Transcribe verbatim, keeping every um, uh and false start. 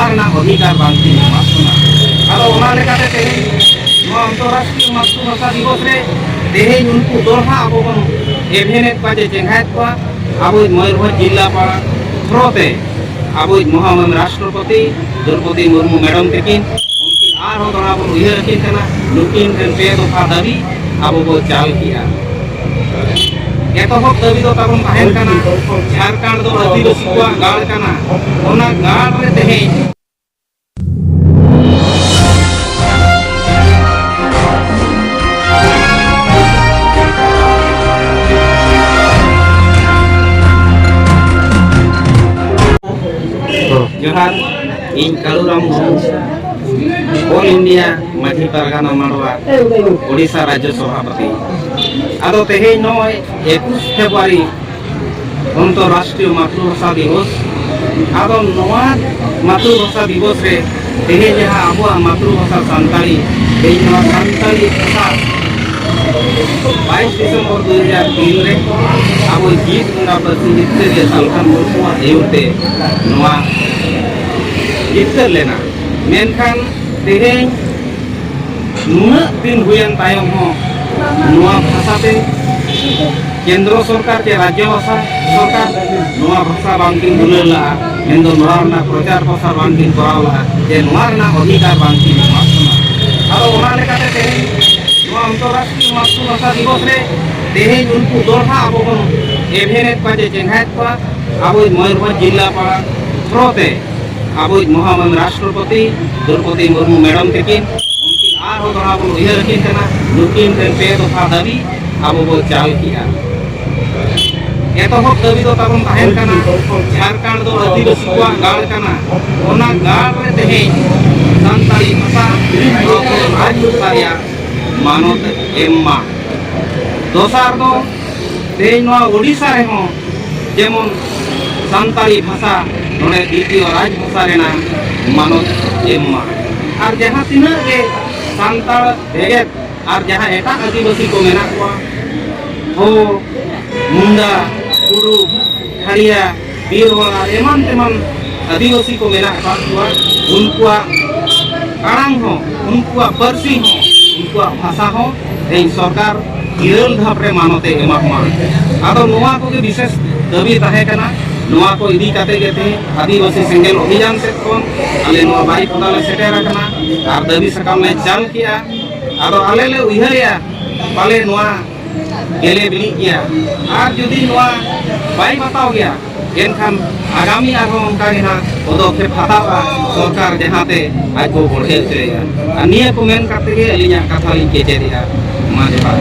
ᱨᱮᱱᱟᱜ ᱚᱫᱷᱤᱠᱟᱨ ᱵᱟᱝᱠᱤᱱ ᱮᱢᱟᱜ ᱵᱚᱱᱟ᱾ ᱟᱫᱚ ᱚᱱᱟ ᱞᱮᱠᱟᱛᱮ ᱛᱮᱦᱮᱧ ᱱᱚᱣᱟ ᱚᱱᱛᱚᱨᱨᱟᱥᱴᱨᱤᱭᱚ ᱢᱟᱛᱨᱩᱵᱷᱟᱥᱟ ᱫᱤᱵᱚᱥ ᱨᱮ ᱛᱮᱦᱮᱧ ᱩᱱᱠᱩ ᱫᱚᱲᱦᱟ ᱟᱵᱚ ᱵᱚᱱ ᱮᱵᱷᱮᱱᱮᱫ ᱠᱚᱣᱟ ᱪᱮ ᱪᱮᱸᱜᱷᱟᱭᱮᱫ ᱠᱚᱣᱟ, ᱟᱵᱚᱭᱤᱡ ᱢᱚᱭᱩᱨᱵᱷᱚᱸᱡᱽ ᱡᱤᱞᱟ ᱯᱟᱲᱟ ᱛᱷᱨᱳ ᱛᱮ ᱟᱵᱚᱭᱤᱡ ᱢᱚᱦᱟᱢᱟᱱ ᱨᱟᱥᱴᱨᱚᱯᱚᱛᱤ ᱫᱨᱚᱣᱯᱚᱫᱤ ᱢᱩᱨᱢᱩ ᱢᱮᱰᱚᱢ ᱛᱤᱠᱤᱱ, ᱩᱱᱠᱤᱱ ᱟᱨᱦᱚᱸ ᱫᱚᱲᱦᱟ ᱵᱚᱱ ᱩᱭᱦᱟᱹᱨ ᱟᱹᱠᱤᱱ ᱠᱟᱱᱟ᱾ ᱱᱩᱠᱤᱱ ᱴᱷᱮᱱ ᱯᱮ ᱫᱚᱯᱷᱟ ᱫᱟᱹᱵᱤ ᱟᱵᱚ ᱵᱚ ᱪᱟᱞ ᱠᱮᱜᱼᱟ᱾ ᱮᱛᱚᱦᱚᱵ ᱫᱟᱹᱵᱤ ᱫᱚ ᱛᱟᱵᱚᱱ ᱛᱟᱦᱮᱸ ᱠᱟᱱᱟ, ᱡᱷᱟᱲᱠᱷᱚᱸᱰ ᱫᱚ ᱟᱹᱫᱤᱵᱟᱹᱥᱤ ᱠᱚᱣᱟᱜ ᱜᱟᱲ ᱠᱟᱱᱟ᱾ ᱚᱱᱟ ᱜᱟᱲ ᱨᱮ ᱛᱮᱦᱮᱧ ᱡᱚᱦᱟᱨ, ᱤᱧ ᱠᱟᱞᱩᱨᱟᱢ ᱢᱩᱨᱢᱩ, ᱚᱞ ᱤᱱᱰᱤᱭᱟ ᱢᱟᱹᱡᱷᱤ ᱯᱟᱨᱜᱟᱱᱟ ᱢᱟᱰᱣᱟ, ᱳᱰᱤᱥᱟ ᱨᱟᱡᱽᱡᱚ ᱥᱚᱵᱷᱟᱯᱚᱛᱤ᱾ ᱟᱫᱚ ᱛᱮᱦᱮᱧ ᱱᱚᱜᱼᱚᱭ ᱮᱠᱩᱥ ᱯᱷᱮᱵᱽᱨᱩᱣᱟᱨᱤ ᱚᱱᱛᱚᱨᱨᱟᱥᱴᱨᱤᱭᱚ ᱢᱟᱛᱨᱩᱵᱷᱟᱥᱟ ᱫᱤᱵᱚᱥ᱾ ᱟᱫᱚ ᱱᱚᱣᱟ ᱢᱟᱛᱨᱩᱵᱷᱟᱥᱟ ᱫᱤᱵᱚᱥ ᱨᱮ ᱛᱮᱦᱮᱧ ᱡᱟᱦᱟᱸ ᱟᱵᱚᱣᱟᱜ ᱢᱟᱛᱨᱩᱵᱷᱟᱥᱟ ᱥᱟᱱᱛᱟᱲᱤ, ᱛᱮᱦᱮᱧ ᱱᱚᱣᱟ ᱥᱟᱱᱛᱟᱲᱤ ᱵᱷᱟᱥᱟ ᱵᱟᱭᱤᱥ ᱰᱤᱥᱮᱢᱵᱚᱨ ᱫᱩ ᱦᱟᱡᱟᱨ ᱛᱤᱱ ᱨᱮ ᱟᱵᱚ ᱡᱤᱛ ᱵᱚᱸᱜᱟ ᱯᱟᱹᱨᱥᱤ ᱡᱤᱛᱠᱟᱹᱨᱤᱭᱟᱹ ᱥᱟᱞᱠᱷᱟᱱ ᱢᱩᱨᱢᱩᱣᱟᱜ ᱟᱹᱭᱩᱨ ᱛᱮ ᱱᱚᱣᱟ ᱡᱤᱛᱠᱟᱹᱨ ᱞᱮᱱᱟ᱾ ᱢᱮᱱᱠᱷᱟᱱ ᱛᱮᱦᱮᱧ ᱱᱩᱱᱟᱹᱜ ᱫᱤᱱ ᱦᱩᱭᱮᱱ ᱛᱟᱭᱚᱢ ᱦᱚᱸ ᱱᱚᱣᱟ ᱵᱷᱟᱥᱟ ᱛᱮ ᱠᱮᱱᱫᱨᱚ ᱥᱚᱨᱠᱟᱨ ᱪᱮ ᱨᱟᱡᱽᱡᱚ ᱵᱷᱟᱥᱟ ᱥᱚᱨᱠᱟᱨ ᱱᱚᱣᱟ ᱵᱷᱟᱥᱟ ᱵᱟᱝᱠᱤᱱ ᱫᱩᱞᱟᱹᱲ ᱞᱟᱜᱼᱟ, ᱢᱮᱱᱫᱚ ᱱᱚᱣᱟ ᱨᱮᱱᱟᱜ ᱯᱨᱚᱪᱟᱨ ᱯᱨᱚᱥᱟᱨ ᱵᱟᱝᱠᱤᱱ ᱠᱚᱨᱟᱣ ᱞᱟᱜᱼᱟ, ᱡᱮ ᱱᱚᱣᱟ ᱨᱮᱱᱟᱜ ᱚᱫᱷᱤᱠᱟᱨ ᱵᱟᱝᱠᱤᱱ ᱮᱢᱟᱜ ᱠᱟᱱᱟ᱾ ᱟᱫᱚ ᱚᱱᱟ ᱞᱮᱠᱟᱛᱮ ᱛᱮᱦᱮᱧ ᱱᱚᱣᱟ ᱚᱱᱛᱚᱨᱨᱟᱥᱴᱨᱤᱭᱚ ᱢᱟᱛᱨᱩᱵᱷᱟᱥᱟ ᱫᱤᱵᱚᱥ ᱨᱮ ᱛᱮᱦᱮᱧ ᱩᱱᱠᱩ ᱫᱚᱲᱦᱟ ᱟᱵᱚ ᱵᱚᱱ ᱮᱵᱷᱮᱱᱮᱫ ᱠᱚᱣᱟ ᱪᱮ ᱪᱮᱸᱜᱷᱟᱭᱮᱫ ᱠᱚᱣᱟ, ᱟᱵᱚᱭᱤᱡ ᱢᱚᱭᱩᱨᱵᱷᱚᱸᱡᱽ ᱡᱤᱞᱟ ᱯᱟᱲᱟ ᱛᱷᱨᱳ ᱛᱮ ᱟᱵᱚᱭᱤᱡ ᱢᱚᱦᱟᱢᱟᱱ ᱨᱟᱥᱴᱨᱚᱯᱚᱛᱤ ᱫᱨᱚᱣᱯᱚᱫᱤ ᱢᱩᱨᱢᱩ ᱢᱮᱰᱚᱢ ᱛᱤᱠᱤᱱ, ᱩᱱᱠᱤᱱ ᱟᱨᱦᱚᱸ ᱫᱚᱲᱦᱟ ᱵᱚᱱ ᱩᱭᱦᱟᱹᱨ ᱟᱹᱠᱤᱱ ᱠᱟᱱᱟ᱾ ᱱᱩᱠᱤᱱ ᱴᱷᱮᱱ ᱯᱮ ᱫᱚᱯᱷᱟ ᱫᱟᱹᱵᱤ ᱟᱵᱚ ᱵᱚ ᱪᱟᱞ ᱠᱮᱜᱼᱟ᱾ ᱮᱛᱚᱦᱚᱵ ᱫᱟᱹᱵᱤ ᱫᱚ ᱛᱟᱵᱚᱱ ᱛᱟᱦᱮᱸ ᱠᱟᱱᱟ, ᱡᱷᱟᱲᱠᱷᱚᱸᱰ ᱫᱚ ᱟᱹᱫᱤᱵᱟᱹᱥᱤ ᱠᱚᱣᱟᱜ ᱜᱟᱲ ᱠᱟᱱᱟ, ᱚᱱᱟ ᱜᱟᱲ ᱨᱮ ᱛᱮᱦᱮᱧ ᱥᱟᱱᱛᱟᱲᱤ ᱵᱷᱟᱥᱟ ᱨᱟᱡᱽ ᱵᱷᱟᱥᱟ ᱨᱮᱭᱟᱜ ᱢᱟᱱᱚᱛ ᱮᱢ ᱢᱟ᱾ ᱫᱚᱥᱟᱨ ᱫᱚ ᱛᱮᱦᱮᱧ ᱱᱚᱣᱟ ᱳᱰᱤᱥᱟ ᱨᱮᱦᱚᱸ ᱡᱮᱢᱚᱱ ᱥᱟᱱᱛᱟᱲᱤ ᱵᱷᱟᱥᱟ ᱱᱚᱰᱮ ᱫᱤᱛᱤᱭᱚ ᱨᱟᱡᱽ ᱵᱷᱟᱥᱟ ᱨᱮᱱᱟᱜ ᱢᱟᱱᱚᱛ ᱮᱢ ᱢᱟ᱾ ᱟᱨ ᱡᱟᱦᱟᱸ ᱛᱤᱱᱟᱹᱜ ᱜᱮ ᱥᱟᱱᱛᱟᱲ ᱵᱷᱮᱜᱮᱫ ᱟᱨ ᱡᱟᱦᱟᱸ ᱮᱴᱟᱜ ᱟᱹᱫᱤᱵᱟᱹᱥᱤ ᱠᱚ ᱢᱮᱱᱟᱜ ᱠᱚᱣᱟ, ᱦᱳ, ᱢᱩᱱᱰᱟ, ᱴᱩᱰᱩ, ᱠᱷᱟᱲᱤᱭᱟ, ᱵᱤᱨ ᱦᱚᱲ ᱟᱨ ᱮᱢᱟᱱ ᱛᱮᱢᱟᱱ ᱟᱹᱫᱤᱵᱟᱹᱥᱤ ᱠᱚ ᱢᱮᱱᱟᱜ ᱟᱠᱟᱫ ᱠᱚᱣᱟ, ᱩᱱᱠᱩᱣᱟᱜ ᱟᱲᱟᱝ ᱦᱚᱸ, ᱩᱱᱠᱩᱣᱟᱜ ᱯᱟᱹᱨᱥᱤ ᱦᱚᱸ, ᱩᱱᱠᱩᱣᱟᱜ ᱵᱷᱟᱥᱟ ᱦᱚᱸ ᱛᱮᱦᱮᱧ ᱥᱚᱨᱠᱟᱨ ᱤᱨᱟᱹᱞ ᱫᱷᱟᱯ ᱨᱮ ᱢᱟᱱᱚᱛ ᱮ ᱮᱢᱟ ᱠᱚᱣᱟ᱾ ᱟᱫᱚ ᱱᱚᱣᱟ ᱠᱚᱜᱮ ᱵᱤᱥᱮᱥ ᱫᱟᱹᱵᱤ ᱛᱟᱦᱮᱸ ᱠᱟᱱᱟ᱾ ᱱᱚᱣᱟ ᱠᱚ ᱤᱫᱤ ᱠᱟᱛᱮ ᱜᱮ ᱛᱮᱦᱮᱧ ᱟᱹᱫᱤᱵᱟᱹᱥᱤ ᱥᱮᱸᱜᱮᱞ ᱚᱵᱷᱤᱡᱟᱱ ᱥᱮᱫ ᱠᱷᱚᱱ ᱟᱞᱮ ᱱᱚᱣᱟ ᱵᱟᱨᱤᱯᱟᱫᱟ ᱞᱮ ᱥᱮᱴᱮᱨ ᱟᱠᱟᱱᱟ ᱟᱨ ᱫᱟᱹᱵᱤ ᱥᱟᱠᱟᱢ ᱞᱮ ᱪᱟᱞ ᱠᱮᱜᱼᱟ᱾ ᱟᱫᱚ ᱟᱞᱮ ᱞᱮ ᱩᱭᱦᱟᱹᱨᱮᱜᱼᱟ, ᱯᱟᱞᱮ ᱱᱚᱣᱟ ᱜᱮᱞᱮ ᱵᱤᱞᱤᱜ ᱜᱮᱭᱟ᱾ ᱟᱨ ᱡᱩᱫᱤ ᱱᱚᱣᱟ ᱵᱟᱭ ᱵᱟᱛᱟᱣ ᱜᱮᱭᱟ, ᱮᱱᱠᱷᱟᱱ ᱟᱜᱟᱢᱤ ᱟᱨᱦᱚᱸ ᱚᱱᱠᱟ ᱜᱮ ᱱᱟᱜ ᱯᱚᱫᱚᱠᱷᱮᱯ ᱦᱟᱛᱟᱣᱟ ᱥᱚᱨᱠᱟᱨ, ᱡᱟᱦᱟᱸᱛᱮ ᱟᱡ ᱠᱚ ᱵᱚᱲᱦᱮ ᱦᱚᱪᱚᱭᱮᱭᱟ᱾ ᱟᱨ ᱱᱤᱭᱟᱹ ᱠᱚ ᱢᱮᱱ ᱠᱟᱛᱮ ᱜᱮ ᱟᱹᱞᱤᱧᱟᱜ ᱠᱟᱛᱷᱟ ᱞᱤᱧ ᱠᱮᱪᱮᱫᱮᱜᱼᱟ᱾ ᱢᱟ ᱡᱚᱦᱟᱨ᱾